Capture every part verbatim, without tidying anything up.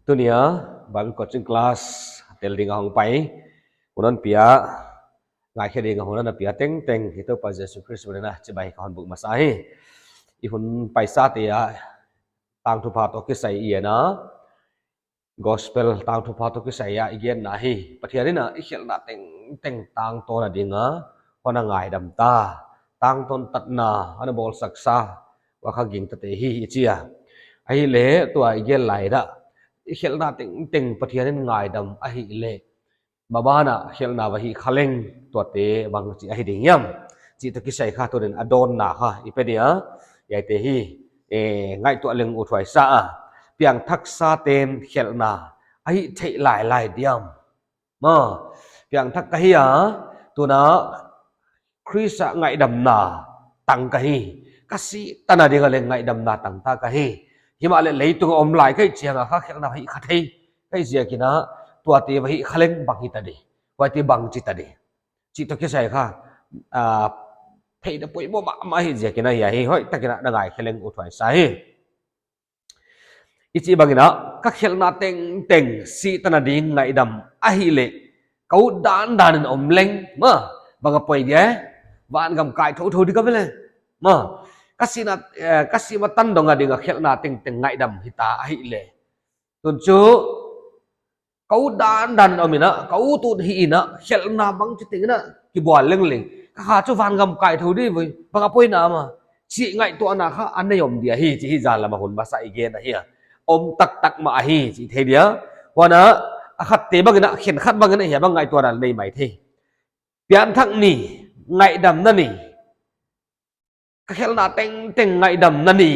Tuni a Bible coaching class tel ding a hong pai, hun hon pia, ngaikhe ding a hun hon pia tengteng, hiai Toupa Jesu Khrist min in chibai ka hon buk masa hi. I hun paisate a, tangthupha toh kisai i en a, gospel tangthupha toh kisai a i genna hi. Pathian in i khelhna tengteng tangtawn ding a hon ngaidam ta, tangtawn tatna ana bawlsak sa, huai kha gingtate hi i chi a. Ahihleh tua i gen lai in, i khelhna tengteng Pathian in ngaidam ahihleh, maban a khelhna va hih kha leng tuate bangchi ahi ding hiam chih toh kisai kha tunin a dawnna kha i pe dia. Hiaite hi, eh, ngaihtuah leng uthuai sa a. Piangthaksate'n khelhna a hih theih lailai diam? Maw, piangthak ka hi a, tun a Khrist a ngaihdamna tang ka hi. Ka si tan a ding a leng ngaihdamna tang ta ka hi. Himahleh leitung a om lai ka hih chiang a kha khelhna va hih kha thei ka hih ziakin, tuate va hih kha leng bang hita di, huaite bangchi ta di chih toh kisai kha, ah, theihna poimoh mahmah hi ziakin hiai hi hoihtakin na ngaikhe leng uthuai sa hi. I chih bangin, ka khelhna tengteng si tan a ding ngaihdam ahihleh, ka ut dandan in om leng, maw, bang a poi dia, vangam kai thouthou di ka ve le, maw, ka sihna, eh, ka sih ma tan dong a ding a khelhna tengteng ngaihdam hita ahihleh, tun chu ka ut dandan in om in, ka ut ut hi in, khelhna bangchi teng in kibual lengleng, ka kha chu vangam kai thou di voi, bang a poina maw, chih ngaihtuahna kha a nei om dia hi chih hi zan lam a hun masa i gen ahi a. Om taktak mah ahi chih thei dia. Huan a khatte bangin, khenkhat bangin hiai bang ngaihtuahna nei maithei. Piangthak ni, ngaihdamna ni, ka khelhna tengteng ngaihdamna ni,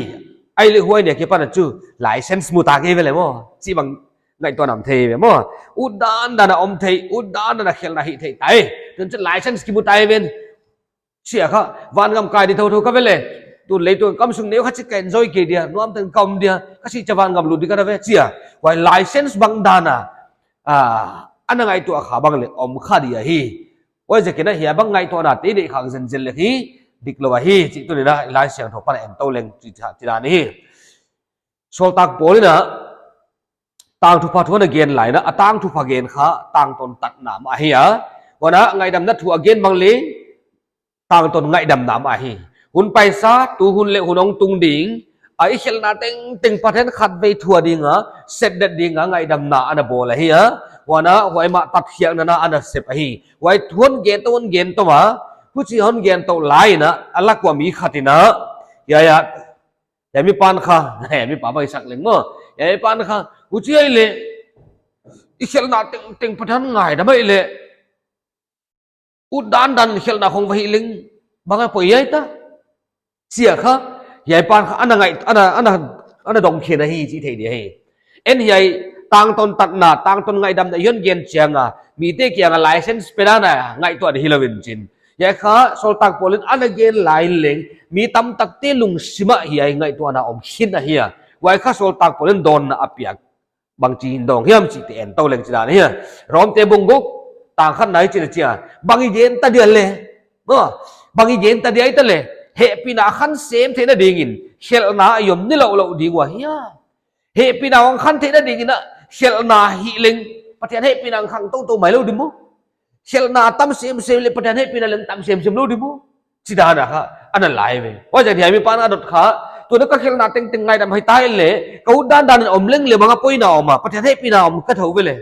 ahihleh huai ni a kipan a chu license mu ta kei ve le maw, chih bang ngaihtuahna om thei ve maw. Ut dandan a om thei, ut dandan a khelhna hih thei tai, tun chu license kimu tai ven. Chia kha, vangam kai di thouthou ka ve le. Tun leitung kam sung neu kha chik ka enjoy kei dia, nuam teng ka om dia, ka sih chiang vangam lut di ka ve chia. Huai license bang dan a, ah, ana ngaihtuah kha bang leng om kha dia hi. Huaiziakin hiai bang ngaihtuahnate i neih khak zenzen leh hi diklou ahi chih tunin Laisiangthou pan en tou leng chi, chi dan hi. Sawltak Paul in tangthupha thu ana gen lai in, a tangthupha gen kha tangtawn tatna mah ahi a. Huan a ngaihdamna thu a gen bang leng tangtawn ngaihdamna mah ahi. Hun paisa, tu hun leh hun hong tung ding a, i khelhna tengteng Pathian khatvei thu a ding a, setdet ding a ngaihdamna ana bawl ahi a. Huan a huai mah tatkhiakna ana sep ahi. Huai thu hon gen tou, hon gen tou a, huchi hon gen tou lai in, a lak ua mi khat in, hiai a, hiai mi pan kha, hiai mi pa bang i sak leng maw, hiai mi pan kha, huchi ahihleh, i khelhna tengteng Pathian ngaihdam ahihleh, ut dandan khelhna khong va hih leng, bang a poi hiai ta, chia kha, hiai pan kha ana ngai, ana, ana, ana dong khen ahi chih thei dia hi. En hiai tangtawn tatna, tangtawn ngaihdamna i hon gen chiang a, mite kiang a license pe dan a ngaihtuah di hilou in chin. Hiai kha Sawltak Paul in ana gen lai leng, mi tamtakte lungsim ah hiai ngaihtuahna om khin ahi a. Huai kha Sawltak Paul in dawnna a piak bangchi in dong hiam chihte en tou leng chi dan hi a. Romte bung guk, tang khatna i chin a chia, bang i gen ta dia le, maw, bang i gen ta dia i ta le, hehpihna khan sem theihna dingin khelhna a om nilouh louh ding ua hia? Hehpihna hong khan theihna dingin khelhna hih leng, Pathian hehpihna hong khang toutou mai lou di maw? Khelhna tam semsem leh Pathian hehpihna leng tam semsem lou di maw? Chi dan a kha ana lai ve. Huaiziakin hiai mi pan a dot kha, tun a ka khelhna tengteng ngaihdam hi ta leh, ka ut dandan in om leng leh bang a poina om a, Pathian hehpihna om ka thou ve le,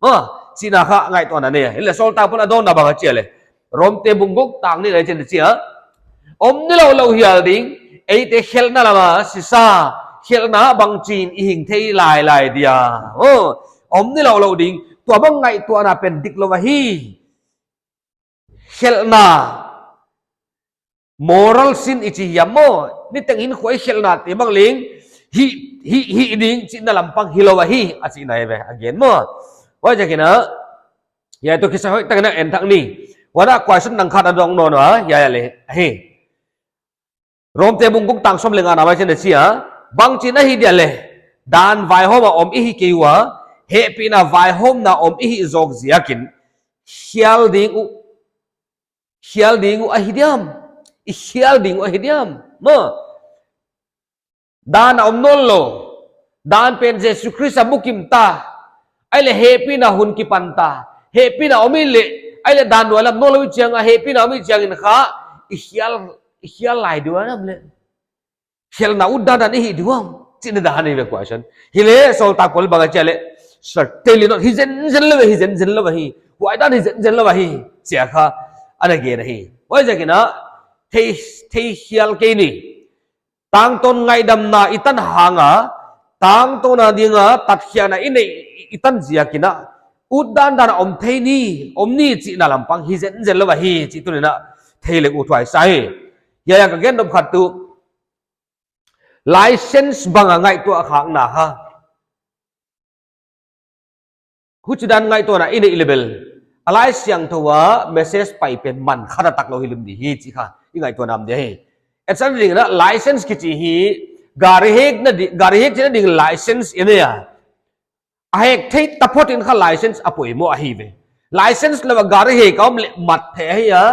maw, chihna kha ngaihtuahna nei a. Hileh Sawltak Paul in a dawnna bang a chia le, Romte bung guk tang nihna i chin a chia, om nilouh louh hial ding, eite khelhna lam a sisa, khelhna bangchin i hing thei lailai dia? Oh, om nilouh louh ding, tua bang ngaihtuahna pen diklou ahi. Khelhna, moral sin i chi hiam maw, niteng in khuai khelhnate bang leng hih, hih, hih ding chihna lampang hilou ahi, a chihna hi ve, a gen maw. Huaiziakin, hiai toh kisai hoihtakin en thak ni. Huan a question dang khat a dong nawn a, hiai a le, ahi. Romte bung guk tang sawm leh ngana ah hichi'n a chi a, bangchin ahi dia leh, dan vaihawm a om i hi kei ua, hehpihna vaihawmna om i hih zawk ziakin, khial ding uh, khial ding uh ahi diam, i khial ding uh ahi diam, maw. Dan a om nawnlou, Dan pen Jesu Khrist a bukim ta. Ahihleh hehpihna hun kipan ta. Hehpihna om leh, ahihleh dan nuailam nawn lou chiang a hehpihna om chiangin kha, i hial, i hial lai diam leh. Hialna utdan dan i hi diam. Chihna dan ahi ve question. Hileh, sawltak Paul bang a chi a leh, certainly not. Hi zenzen lou, hi zenzen lou hi. Huai dan hi zenzen lou hi. Chia kha, ana gen hi. Huaiziakin a, thei, thei hial kei ni. Tangtawn ngaihdamna i tan hang a, tangtawn a ding a tatkhiakna i neih i tan ziakin a, utdan dan a om thei ni, om ni chihna lampang hi zenzen lou hi, chih tuni'n a thei leng uthuai sa hi. Hiai a ka gen nop khat tuh, license bang a ngaihtuah khakna kha. Huchidan ngaihtuahna i neih leh, a Laisiangthou a message pai pen man khat a tak lou hi lim di hi chih kha i ngaihtuahna om di hi. Etsan ding in a license kichi hi, gari hekna di, gari hek chihna ding license i nei a. A hek thei taphot in kha license a poimoh ahi ve. License lou a gari hek a om leh mat thei ahi a.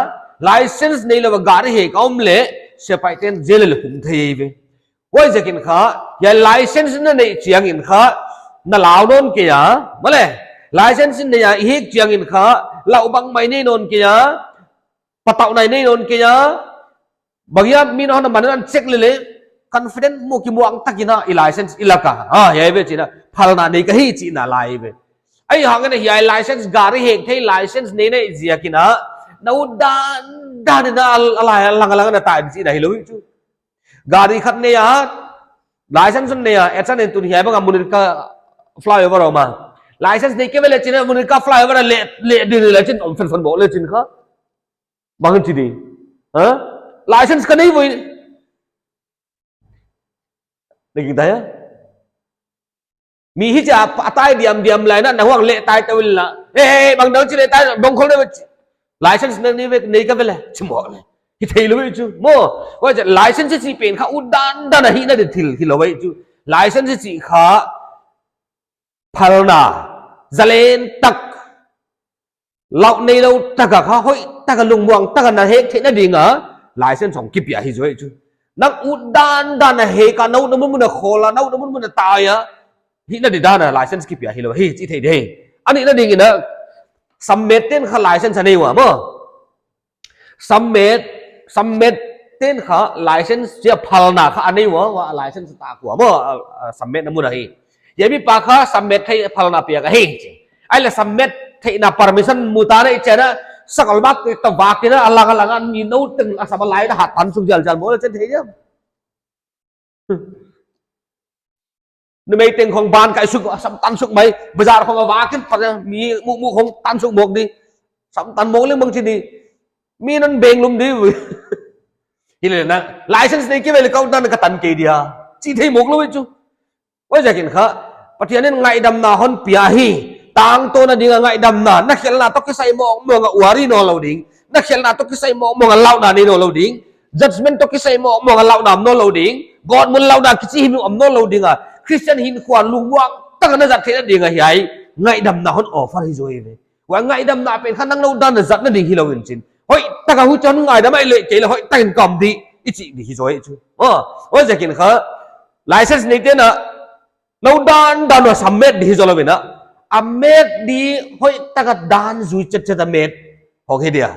License neilou a gari hek a om leh, sepaih ten jail a leh khum thei ahi ve. Huaiziakin kha, hiai license na neih chiangin kha, na lau nawn kei a, mahleh. License nei a i hek chiangin kha, lau bangmah i nei nawn kei a, patauhna i nei nawn kei a, bang hiam mi na hon a man an check leh leh, confident maw kimuang takin a, i license i lak a. Ah, hiai ve chihna, phalna nei ka hi chihna lai ve. Ahihhangin hiai license gari hek thei license nei na i ziakin a, na utdan dan in a, a, a lai, a lang, a lang na tai chihna hilou hi chu. Gari khat nei a, license nei a, etsan in tun hiai bang a Munirka flyover a om a. License nei kei ve leh chihna Munirka flyover a leh, leh ding leh chin om fen fen bo leh chin kha. Bang chi di. Ha? License ka nei voi. Nei ki daya. Mi hichia a tai diam diam lai na, na huang leh tai tawh in la. Hey, hey, hey, bang dang chi leh tai, dong khol na ve chi. License na nei ve, nei ka ve leh, chi maw leh. Hi thei lou ve chu. Maw, huaiziak license chih pen kha utdan dan a hihna di thil, hilou ve chu. License chih kha phalna, zalen tak, lau neilou tak a kha, hoih tak a lungmuang tak a na hek theihna ding a, license hong kipia hi zaw chu. Nang utdan dan a hek a, na utna munmun a khol a, na utna munmun a tai a, hihna di dan a license kipia hilou hi, chi thei di. A nihna ding in a, sammet ten kha license a nei ua maw. Sammet, sammet ten kha license chia phalna kha a nei ua, ua license a tak ua maw, a, a, sammetna mun ahi. Hiai mipa kha sammet thei phalna piak ahi. Ahihleh sammet theihna permission mu ta na i chihna, sakol bak tawh vak in a, a lang a lang a, mi nou teng a sam a lai ta hat tan suk jal jal maw leh chen thei diam. Numei teng khong ban kai suk, sam tan suk mai, bazar khong a vak in, pa mi mu mu khong tan suk mawk di. Sam tan mawk leng bang chi di. Mi non beng lum di. Hileh na, license nei kei ve leh ka utdan ka tan kei dia. Chi thei mawk lou chu. Huaiziakin kha, Pathian in ngaihdamna hon pia hi, tangtawn a ding a ngaihdamna, na khelhna toh kisai mawngmawng a worry nawn lou ding, na khelhna toh kisai mawngmawng a lauhna nei nawn lou ding, judgment toh kisai mawngmawng a lauhna om nawn lou ding, God mun lauhna kichi himhim om nawn lou ding a, Christian hinkhua lungmuang tak a na zat theihna ding a hiai, ngaihdamna hon offer hi zaw ve. Huai ngaihdamna pen kha nang utdan a zatna ding hilou in chin. Hoih tak a huchi'n ngaihdam a i leh kei leh hoih tak in ka om di, i chi di hi zaw chu. Oh, huaiziakin kha, license nei ten a, na utdan dan a sammet di hi zaw lou in a. A met di hoih tak a dan zui chetchet a met. Hong hi dia.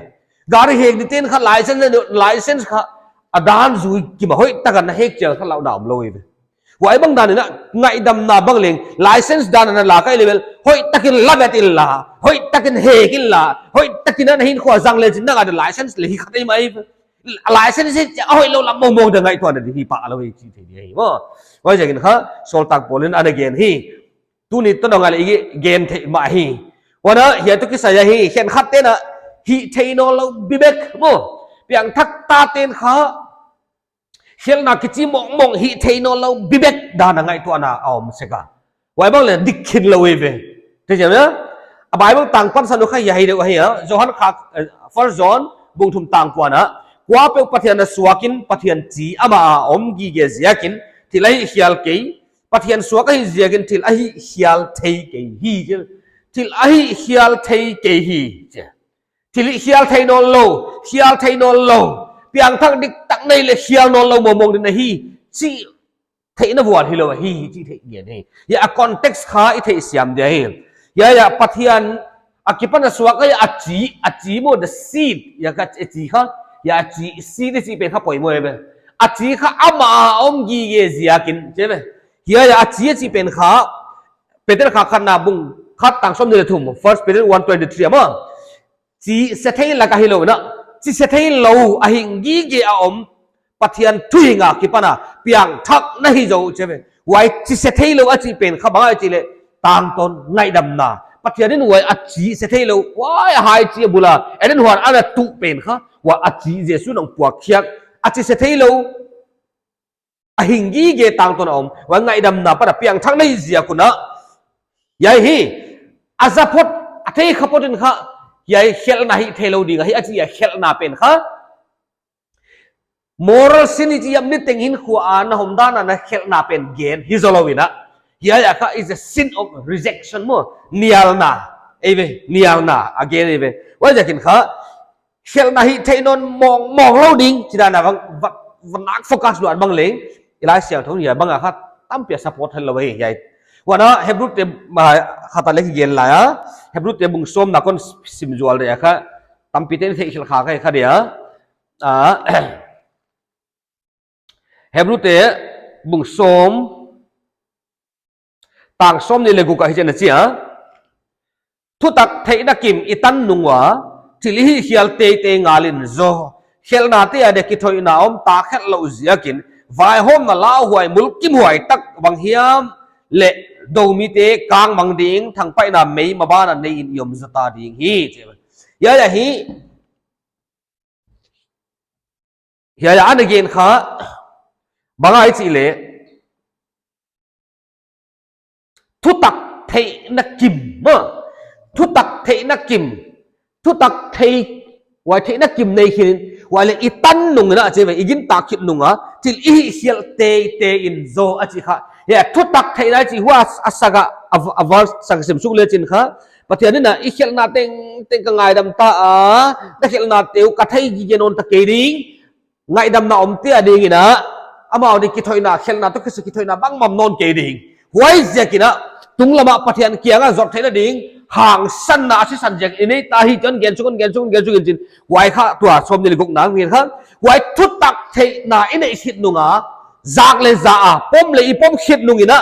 Gari hek di ten kha license, license kha a dan zui kim a hoih tak a na hek chiang kha lauhna om lou ve. Huai bang dan in a ngaihdamna bang leng license dan a na la kei leh bel hoih tak in la vet in la, hoih tak in hek in la, hoih tak in a na hinkhua zang leh chin nang a license leh hi kha thei mai. License hi a hoihlou lam mawngmawng dang ngaihtuahna di hi pah lou hi chi thei di hi maw. Huaiziakin kha, sawltak Paul in ana gen hi. Tuni toh dong a leh i gen thei mah hi. Huan a, hiai toh kisai a hi, khenkhat ten a, hih thei nawn lou bibek maw. Piangthak ta ten kha, khelhna kichi mawngmawng hih thei nawn lou bibek dan a ngaihtuahna a om sek a. Huai bang leh dik khin lou ve. Thei chiam na? A Bible tang pansan uh kha hiai deuh ahi a. Johan kha, eh, First John bung thum tang kua na. Kuapeuh Pathian a suak in Pathian chi amah a om gige ziakin thil a hih khial kei. Pathian suak ahih ziakin thil a hih khial thei kei hi. Thil a hih khial thei kei hi. Thil hih khial thei nawn lou, khial thei nawn lou. Piangthak diktak nei leh khial nawn lou mawngmawng ding ahi. Chi theihna vual hilou ahi, hi chih theih ngen hi. Hiai a context kha i theihsiam dia hi. Hiai a Pathian akipan a suak ahi a chi, a chi maw, the seed, hiai kha a chi kha, hiai a chi, seed i chih pen kha poimoh eive. A chi kha amah a om gige ziakin, chi ve. Hiai a chi a chih pen kha, Peter kha khatna bung khat tang sawmnih leh thum, First Peter one twenty-three a maw. Chi se thei lak ahi lou in a, chi se theilou a hing gige a om Pathian thuhing akipan a piangthakna hi zaw, chi ve. Huai chi se theilou a chih pen kha bang ahia chih leh tangtawn ngaihdamna. Pathian in huai a chi se theilou, huai a hai chi a bul a Eden huan ana tuh pen kha, huai a chi Jesu'n hong puak khiak, a chi se theilou a hing gige tangtawn a om, huai ngaihdamna apan a piangthakna hi ziak un a. Hiai hi, a za phot, a thei kha phot in kha, hiai khelhna hih theilou ding ahi, a chih hiai khelhna pen kha. Moral sin i chih hiam, niteng hinkhua a na hom dan a na khelhna pen gen hi zaw lou in a. Hiai a kha is a sin of rejection maw, nialna. Eive, nialna, a gen eive. Huaiziakin kha, khelhna hih theih nawn mawngmawng lou ding, chih dan a bang, va, va nak focus luat bang leng, i Laisiangthou in hiai bang a kha tampi a support hen lou hi, hiai. Huan a Hebru te, ma, khat a leh kigen lai a, Hebru te bung sawmna kon sim zual dia kha, tampi te'n theih khelh kha kha dia. A, Hebru te bung sawm, tang sawmnih leh guk ah hichi'n a chi a. Thutak theihna kim i tan nung ua, thil i hihkhial teitei ngal in zaw. Khelhnate a dia kithoihna om ta khelh lou ziakin, vaihawmna lauhuai mulkimhuai tak bang hiam leh, doumite kangmang ding thangpaihna mei maban a nei in i om zaw ta ding hi, chi. Hiai ahi, hiai a ana gen kha, bang ahia chih leh, thutak theihna kim, ma. Thutak theihna kim. Thutak thei, huai theihna kim nei khin, huai leh i tan nung in a, chi ve, i gintak khit nung a, thil i hihkhial teitei in zaw a chih kha. Hiai thutak theihna chih huai a sak a, a, a verse sak sim suk leh chin kha, Pathian in a, i khelhna tengteng ka ngaidam ta a, na khelhnate uh ka thei gige nawn ta kei ding. Ngaihdamna omte a ding in a, amau a ding kithoihna, khelhna toh kisai kithoihna bangmah om nawn kei ding. Huaiziakin a, tunglam a Pathian kiang a zot theihna ding hangsanna a sisan ziak i nei ta hi, kon gen suk, kon gen suk, kon gen suk in chin. Huai kha tua sawmnih leh gukna ah gen kha. Huai thutak theihna i neih khit nung a, zak leh za a, pom leh i pom khit nung in a,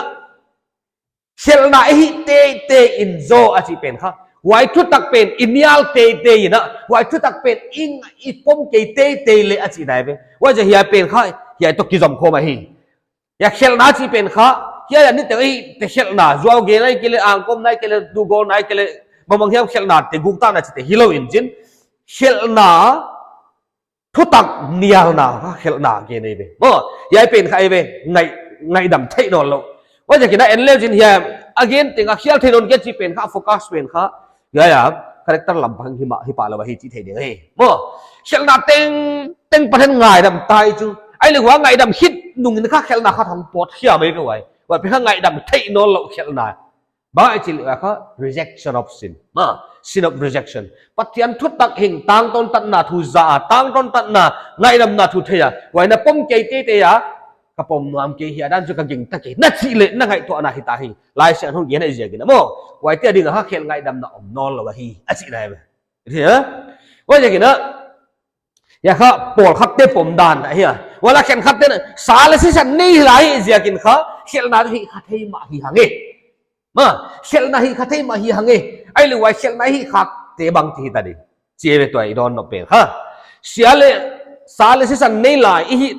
khelhna i hih teitei in zaw a chih pen kha, huai thutak pen i nial teitei in a, huai thutak pen i, i pom kei teitei leh a chihna eive. Huaiziak hiai pen kha, hiai toh kizom khawm ahi. Hiai khelhna chih pen kha, hiai a niteng i te khelhna, zuau gen nai kei leh, angkawm nai kei leh, tu gol nai kei leh, bang bang hiam khelhnate guk ta na chihte hilou in chin. Khelhna thutak nialna kha khelhna gen eive. Maw, hiai pen kha eive, ngai, ngaihdam theih nawn lou. Huaiziakin a en leh chin hiai, a gen teng a khial theih nawn kei chih pen kha, focus pen kha, hiai a, character lam bang hi mah, hi pah lou ahi chih theih ding ahi. Maw, khelhna tengteng Pathian ngaihdam ta hi chu. Ahihleh huai ngaihdam khit nung in kha khelhna kha hong pawt khia mai ve huai. Huai pen kha ngaihdam theih nawn lou khelhna. Bang ahia chih leh kha rejection of sin. Ma, sin of rejection. Pathian thutak hing tangtawn tatna thu za a, tangtawn tatna ngaihdamna thu thei a. Huai na pom kei teitei a, ka pom nuam kei hi a dan chu ka gingta kei. Na chih leh na ngaihtuahna hi ta hi. Laisiangthou in gen ahi ziakin a maw. Huaite a ding a kha khelh ngaihdamna om nawn lou ahi. A chihna eive. Hi a? Huaiziakin a, hiai kha pawlkhatte pom dan ahi a. Huan a khenkhatte in a, sa leh sisan nei lai hi ziakin kha, khelhna hih kha thei mah hi hang e. Ma, khelhna hih kha thei mah hi hang e. Ahihleh huai khelhna hih khakte bangchi hita ding. Chi eive tua i dawn nop pen kha. Sia leh, sa leh sisan nei lai i hih,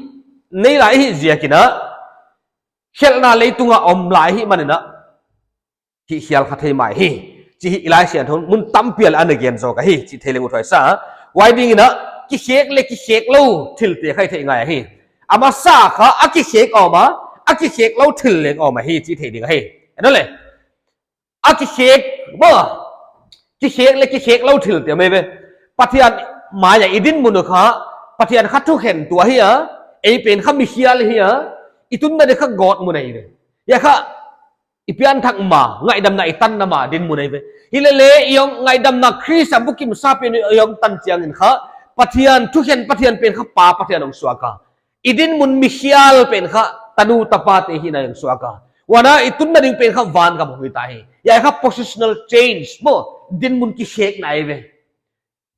nei lai i hih ziakin a, khelhna leitung a om lai i hih manin a, hihkhial kha thei mai hi. Chih hi i Laisiangthou in mun tampi a ana gen zaw ka hi, chih thei leng uthuai sa. Huai ding in a, kikhek leh kikhek lou thilte kha i theih ngai hi. A masa kha, a kikhek a om a, a kikhek lou thil leng a om ahi, chih theih ding ahi. En leh. A kikhek, maw. Kikhek leh kikhek lou thilte om eive. Pathian mai a i dinmun uh kha, Pathian kha thukhentu ahi a, ei pen kha mikhial ahi a, i tunna ding kha gawtmun ahi ve. Hiai kha, i pianthak ma, ngaihdamna i tanna ma dinmun eive. Hilele, i hong ngaihdamna Khrist a bukim sa pen i hong tan chiangin kha, Pathian, thukhen Pathian pen kha Pa Pathian hong suak a. I dinmun mikhial pen kha, tanu tapate hihna hong suak a. Huan a i tunna ding pen kha vangam hong hi ta hi. Hiai kha positional change maw, dinmun kikhek na ahi ve.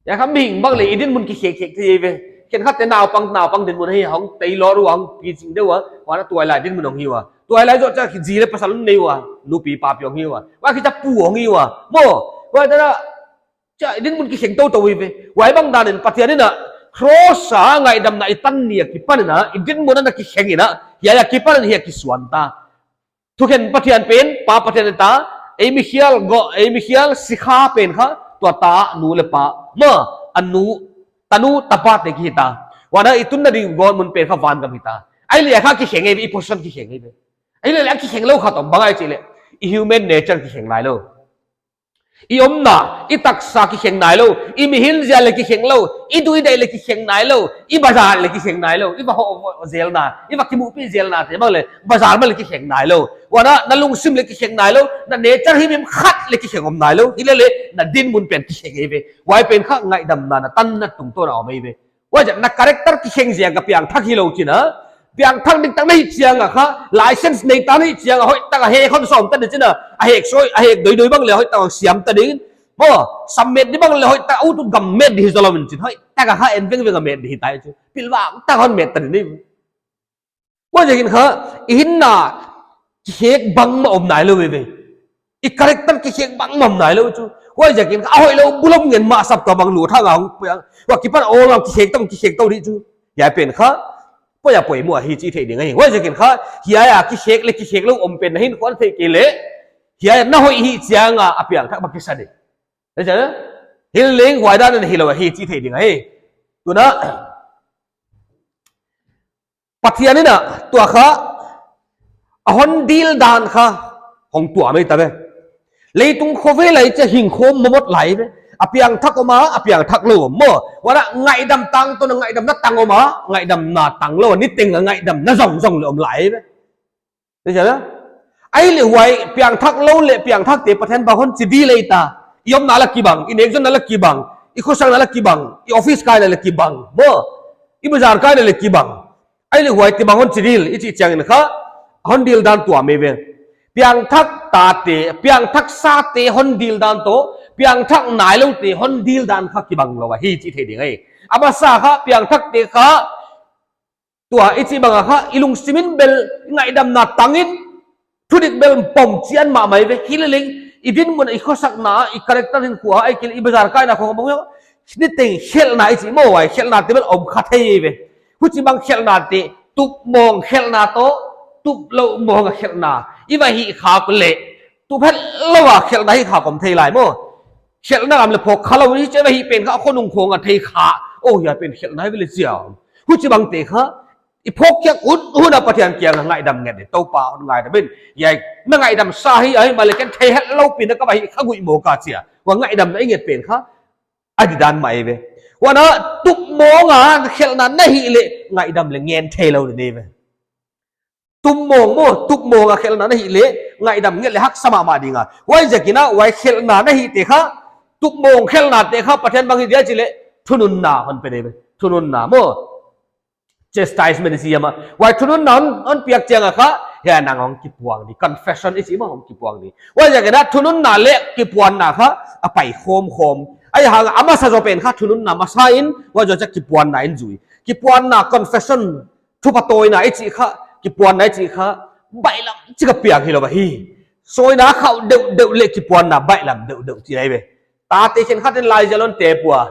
Hiai kha mihing bang leh i dinmun kikhek khek thei ve. Khenkhatte naupang, naupang dinmun hi hong tailor ua, hong piching deuh ua, huan a tuailai dinmun hong hi ua. Tuailai zoh chiang zi leh pasal hong nei ua, nupi papi hong hi ua. Huai khit chiang pu hong hi ua. Maw, huai dan a, chia i dinmun kikheng toutou hi ve. Huai bang dan in Pathian in a, cross a ngaihdamna i tan ni a kipan in a, i dinmun ana kikheng in a, hiai a kipan in hiai kisuan ta. Thukhen Pathian pen, Pa Pathian ta, ei mikhial go, ei mikhial sikha pen kha, tua ta, nu leh pa, maw, a nu, tanu tapate kihi ta. Huan a i tunna ding gawtmun pen kha vangam hi ta. Ahihleh kha kikheng ahi ve, i position kikheng ahi ve. Ahihleh a kikheng lou khat om bang ahia chih leh, i human nature kikheng nailou. I omna, i taksa kikheng nailou, i mihing zia leh kikheng lou, i duideih leh kikheng nailou, i bazar leh kikheng nailou, i va hoh, hoh zelna, i va kimuhpih zelnate bang leh, bazar bang leh kikheng nailou. Huan a, na lungsim leh kikheng nailou, na nature himhim khat leh kikheng om nailou, hilele, na dinmun pen kikheng ahi ve. Huai pen kha ngaihdamna na tanna tungtawn a om ahi ve. Huaiziak na character kikheng ziak a piangthak hilou chin a. Piangthak diktak na hih chiang a kha, license nei ta na hih chiang a, hoihtak a hek hon sawm ta di chin a, a hek soi, a hek doidoi bang leh hoihtak a siam ta ding. Maw, sam met di bang leh hoihtak a ut ut gam met di hi zolom in chin, hoihtak a kha en vengveng a met di hi ta hi chu. Pilvang tak hon met ta di ni. Huaiziakin kha, i hinna kikhek bangmah om nailou ve ve. I character kikhek bangmah om nailou chu. Huaiziakin kha, a hoihlou bulom ngen mah saptuam bang lua thang a hong piang. Huai kipan a awl bang kikhek tou, kikhek tou di chu. Hiai pen kha, poimoh a poimoh ahi chih theih ding ahi. Huaiziakin kha, hiai a kikhek leh kikhek lou om pen na hinkhua a theih kei leh. Hiai na hoih hih chiang a, a piangthak bang kisa di. Hilele, huai dan in hilou ahi chih theih ding ahi. Tuna, Pathian in a, tua kha, a hon dil dan kha, hong tuam ahi ta ve. Leitung khovel ah i chia hing khawm mahmah lai ve. A piangthak om a, a piangthak lou om maw. Huan a ngaihdam tang toh ngaihdamna tang om a, ngaihdamna tang lou, niteng a ngaihdamna zongzong leh om lai ve. Ahihleh huai piangthak lou leh piangthakte Pathian bang hon chi dil ahi ta. I omna leh kibang, i nekzonna leh kibang, i khosakna leh kibang, i office kaina leh kibang, maw. I bazar kaina leh kibang. Ahihleh huaite bang hon chi dil, i chih chiangin kha, hon dil dan tuam ahi ve. Piangthak tate, piangthak sate hon dil dan toh, piangthak nailoute hon dil dan kha kibang lou ahi chih theih ding ahi. A masa kha, piangthakte kha, tua i chih bang a kha, i lungsim in bel ngaihdamna tang in, thudik bel pom chian mahmah ahi ve, hilele, i dinmun, i khosakna, i character hinkhua, ahihkeileh i bazar kaina khong bang, niteng khelhna i chih maw, huai khelhnate bel om kha thei ahi ve. Huchibang khelhnate, tupmawng khelhna toh, tuplou mawng a khelhna. I va hih khak leh, tup hetlou a khelhna hih khak om thei lai maw. Khelhna lam leh phawk kha lou, hichi va hih pen kha khonung khong a thei kha. Oh, hiai pen khelhna ahi ve leh chia. Huchibangte kha, i phawk khiak hun hun a Pathian kiang a ngaihdam nget di. Toupa hon ngaihdam in. Hiai, na ngaihdam sa hi, ahi mahleh ken thei hetlou pi in a ka va hih kha gui maw ka chia. Huai ngaihdamna i nget pen kha, a di dan mah ahi ve. Huan a, tupmawng a khelhna na hih leh, ngaihdam leh ngen theilou di ahi ve. Tupmawng maw, tupmawng a khelhna na hih leh, ngaihdam nget leh haksa mahmah ding a. Huaiziakin a, huai khelhna na hihte kha, tupmawng khelhnate kha, Pathian bang hi dia chih leh, thununna hon pe di ve. Thununna maw. Chastisement i chi a maw. Huai thununna hon, hon piak chiang a kha, hiai nang hong kipuang di. Confession i chih maw hong kipuang di. Huaiziakin a thununna leh kipuanna kha, a pai khawmkhawm. Ahihhang a masa zaw pen kha thununna masa in, huai zoh chiang kipuanna in zui. Kipuanna confession, thupha tawina i chih kha, kipuanna i chih kha, baihlam chik a piang hilou ahi. Sawina khauh deuhdeuh leh kipuanna baihlam deuhdeuh chih ahi ve. Tate khenkhat in laizial hon tep ua.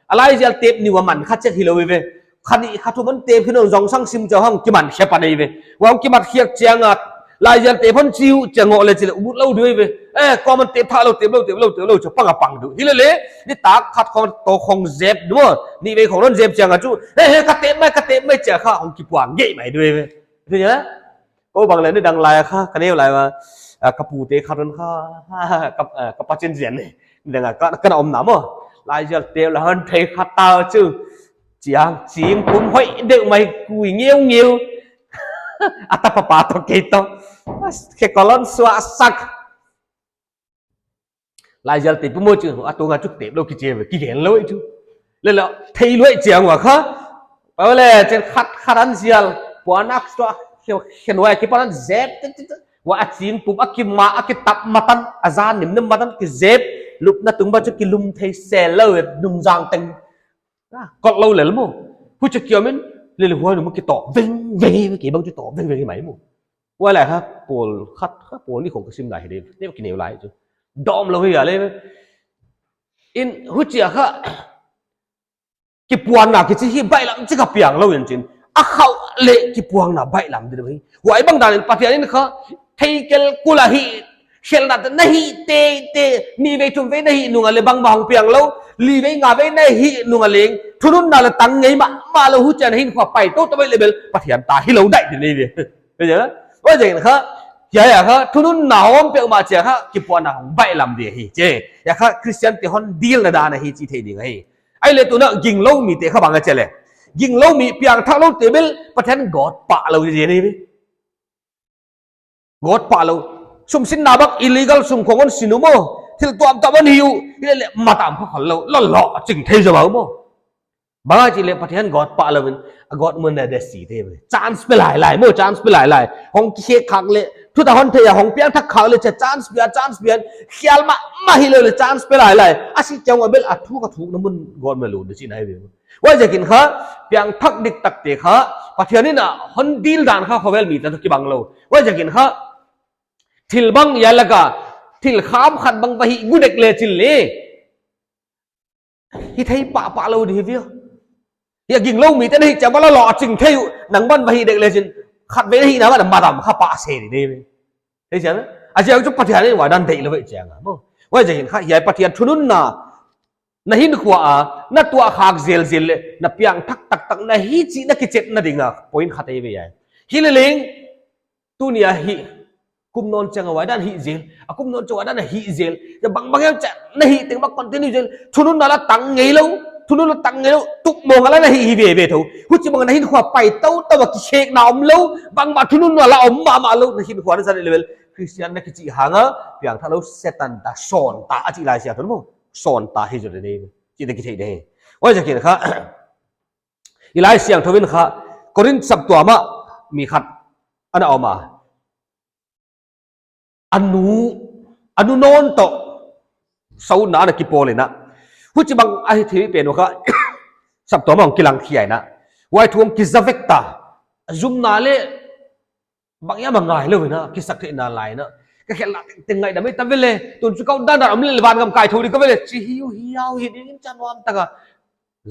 A laizial tep ni ua man kha chek hilou ahi ve. Kha nih kha thum hon tep khin un zong sang sim chiang hong kiman khia pan ahi ve. Huai hong kimat khiak chiang a, laizial tep hon chi uh chiang ngoh leh chih leh um lou di ahi ve. Eh, kuaman tep thak lou, tep lou, tep lou, tep lou, chia pang a pang di uh. Hilele, nitak khat khong toh khong zep di maw. Nihvei khong non zep chiang a chu. Eh, eh, ka tep mai, ka tep mai chia kha hong kipuang gei mai di ahi ve. Tua, kou bang leh nidang lai kha, ka neu lai ua, ah, ka pute khat hon kha, ka, ah, ka pa chin zian ni. Nidang a, ka, ka na omna maw. Laizial tep leh hon thei kha ta chu. Chiang, ching pum hoih deuh mai kui ngiungiu. A tapa pa toh kei toh. Khe kolon suah sak. Laizial tep pum maw chu, a tung a chu tep lou kichi ve, kigen lou chu. Leh leh, thei lou chiang ua kha. Pa leh, chen khat khat an zial, puan ak suah, Te khen huai kipan zep, te, te, te. Huai a ching pum, a kima, a kitap matan, a zan nim nim matan, kizep, lupna tung bang chu kilum thei sel lou, nungzang teng. Ah, kot lou lel maw. Huchi kiom in, lel huai nu maw kitoh, veng, veng, veng, kibang chu toh, veng, veng, mai maw. Huai lai kha, pawl khat kha, pawl nih khong ka sim lai hi de, ne kineu lai chu. Dawm lou hi a le. In, huchia kha, kipuanna kichi hi baihlam chik a piang lou in chin. A khauh leh kipuanna baihlam di hi. Huai bang dan in Pathian in kha, theikel kul a hi, khelhna te na hih teitei, nih vei thum vei na hih nung a leh bangmah hong piang lou, li vei nga vei na hih nung a leng, thununna leh tang ngei mahmah lou huchia na hinkhua pai toutou leh bel, Pathian ta hilou dai di nei ve. Huai ziakin kha, hiai a kha, thununna hong peuhmah chia kha, kipuanna hong baihlam di hi, chi. Hiai kha, Christian te hon deal na dan ahi chi thei ding ahi. Ahihleh tuna ginglou mite kha bang a chia leh. Ginglou mi piangthak lou te bel, Pathian gawt pah lou di nei ve. Gawt pah lou. Sum sinna bang illegal sum khong hon sin uh maw. Thil tuamtuam hon hih uh. Hilele matam kha khol lou. Lolo, a ching thei zaw maw. Bang a chih leh Pathian gawt pah lou in, a gawt mun na de si te ve. Chance pe lailai maw, chance pe lailai. Hong kikhek khak leh, thu ta hon thei a, hong piangthak khak leh, chia chance pia, chance pia. Khial mahmah hilou leh chance pe lailai. A si chiang a bel a thuk a thukna mun gawt mun lut di chihna hi ve. Huai ziakin kha, piangthak diktak te kha, Pathian in a hon deal dan kha khovel mite toh kibang lou. Huai ziakin kha, thil bang hiai laka, thil kham khat bang va hih guk dek leh chin leh. Hih thei pahpah lou di hi ve. Hiai ginglou mite na hih chiang bang lolo a ching thei uh, nang bang va hih dek leh chin, khatvei na hihna bang matam kha pah se di nei ve. Thei chiang, a ziak chu Pathian in huai dan deih lou ve chiang a maw. Huai ziakin kha, hiai Pathian thununna, na hinkhua a, na tuah khak zelzel leh, na piangthak taktak na hi chih na kichetna ding a, point khat ahi ve hiai. Hileleng, tuni a hih, kum nawn chiang a huai dan hih zel, a kum nawn chiang a huai dan hih zel, hiai bangbang hiam chia, na hih teng mah continue zel, thununna leh tang ngei lou, thununna leh tang ngei lou, tup mawng a leh na hih hi veve thou. Huchibang na hinkhua pai toutou a kikhekna om lou, bangmah thununna leh om mahmah lou, na hinkhua na zat leh bel, Christian na kichi hang a, piangthak lou Setan ta, sawn ta, a chih Laisiangthou in maw. Sawn ta hi zaw di nei, chih na kithei di. Huai ziakin kha, i Laisiangthou in kha, Korin saptuam ah, mi khat, ana om a. A nu, a nu nawn toh, sauna ana kipawl in a. Huchibang ahi thei pen uh kha, saptuam ah hong kilang khia in a. Huai thu hong kiza vek ta. Zumna leh, bang hiam a ngai lou in a, kisak theihna lai in a. Ka khelhna tengteng ngaihdam ei ta ve leh, tun chu kau dandan om leh vangam kai thou di ka ve leh, chi hi uh hiau hi ding in chia nuam tak a.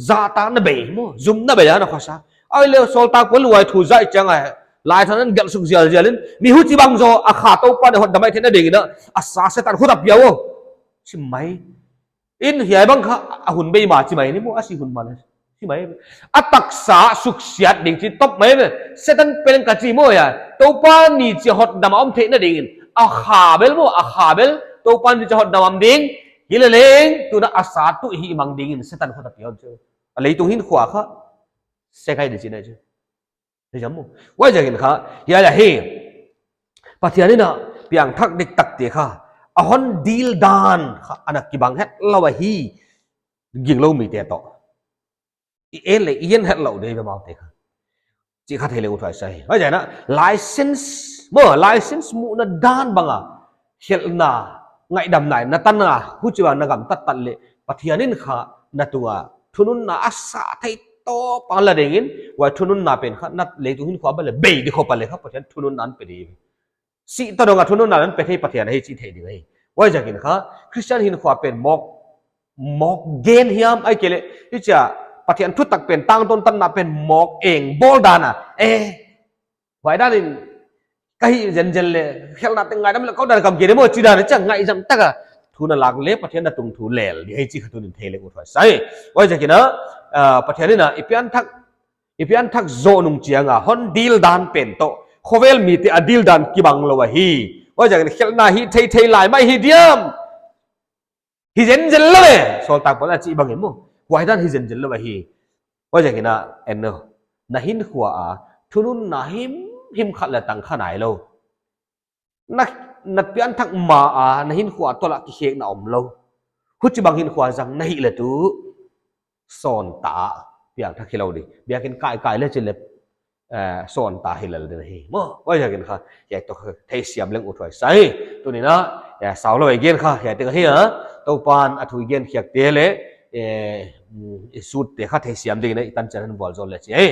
Zahtakna bei maw, zumna bei a na khosa. Ahihleh sawltak Paul in huai thu zai chiang a, Laisiangthou in gelh suk zialzial in, mi huchibang zaw a kha Toupa'n hotdam mai theihna ding in a, a sa Setan khut a pia uh. Chi mai. In hiai bang kha, a hun bei mah chi mai ni maw, a si hun mah leh. Chi mai. A taksa suksiat ding chi top mai ve. Setan pen ka chi maw hiai. Toupa ni chia hotdam a om theihna ding in. A kha bel maw, a kha bel. Toupa ni chia hotdam a om ding. Hileleng, tuna a sa tuh hihmang ding in Setan khut a pia uh chu. A leitung hinkhua kha. Sekai di chihna chu. Thei chiang maw. Huai ziakin kha, hiai ahi. Pathian in a piangthak diktak te kha. A hon deal dan kha, ana kibang hetlou ahi. Ginglou mite toh. I en leh, i en hetlou di ve maw te kha. Chih kha thei leh uthuai sa hi. Huai ziakin a, license, maw, license muhna dan bang a. Khelhna, ngaihdamna, na tan a, huchibang na gamtat tak leh, Pathian in kha, na tung a, thununna a sa thei toupa la ding in, huai thununna pen kha, na leitung hinkhua bang leh, bei di khop a leh kha, Pathian thununna hon pe di. Si ta dong a thununna hon pe thei Pathian ahi chih thei ding ahi. Huai ziakin kha, Christian hinkhua pen mawk, mawk gen hiam ahihkeileh, hichia, Pathian thutak pen, tangtawn tanna pen mawk eng bawl dan a, eh, Huai dan in, ka hih zenzen leh, khelhna teng ngaidam leh, kau dan kam kei di maw, chi dan in, chia ngaidam tak a, thu na lak leh, Pathian na tungthu lel, di hi chih kha tuni'n thei leh uthuai sa hi. Huai ziakin a, ah, Pathian in a, i pianthak, i pianthak zoh nung chiang a, hon deal dan pen toh, khovel mite a deal dan kibang lou ahi. Huai ziakin khelhna hi theithei lai mai hi diam. Hi zenzen lou ve, sawltak Paul in a chih bang in maw. Huai dan hi zenzen lou ahi. Huai ziakin a, en no. Na hinkhua a, thununna himhim khat leh tang kha nailou. Na, na pianthak ma a, na hinkhua toh lah kikhekna omlou. Huchibang hinkhua zang na hih leh tuh. Sawn ta, piangthak hilou di. Biakin kaikai leh chin leh. eh, sawn ta hi lel ding hi. Maw, huaiziakin kha, hiai toh kha theisiam leng uthuai sa hi. Tuni'n a, eh, saulou i gen kha, hiai teng hi a, Toupa'n a thu i gen khiakte leh, eh, mm, i sutte kha theisiam dingin i tan chiat hon vualzawl le chi hi.